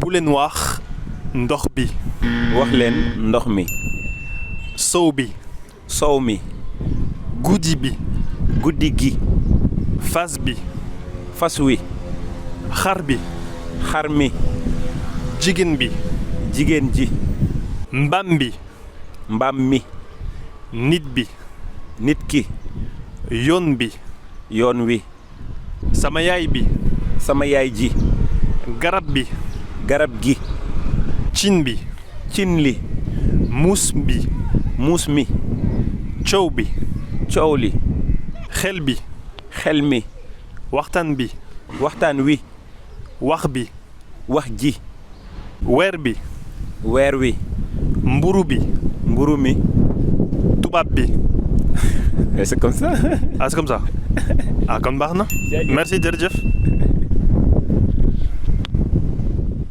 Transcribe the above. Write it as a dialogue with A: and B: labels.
A: bu leen wax ndox bi.
B: wax leen ndox mi.
A: sow bi.
B: sow mi.
A: guddi bi.
B: guddi gi.
A: fas bi.
B: fas wi.
A: xar bi.
B: xar mi.
A: jigéen bi.
B: jigéen ji.
A: mbaam bi.
B: mbaam mi.
A: nit bi.
B: nit ki.
A: yoon bi.
B: yoon wi.
A: sama yaay bi.
B: sama yaay ji.
A: garab bi.
B: garab gi.
A: cin bi.
B: cin li.
A: muus bi.
B: muus mi.
A: coow bi.
B: coow li.
A: xel bi.
B: xel mi.
A: waxtaan bi.
B: waxtaan wi.
A: wax bi.
B: wax ji.
A: weer bi.
B: weer wi.
A: mburu bi.
B: mburu mi.
A: tubaab bi.
B: c'est comme ça.
A: ah c'est comme ça ah kon baax na merci jërëjëf.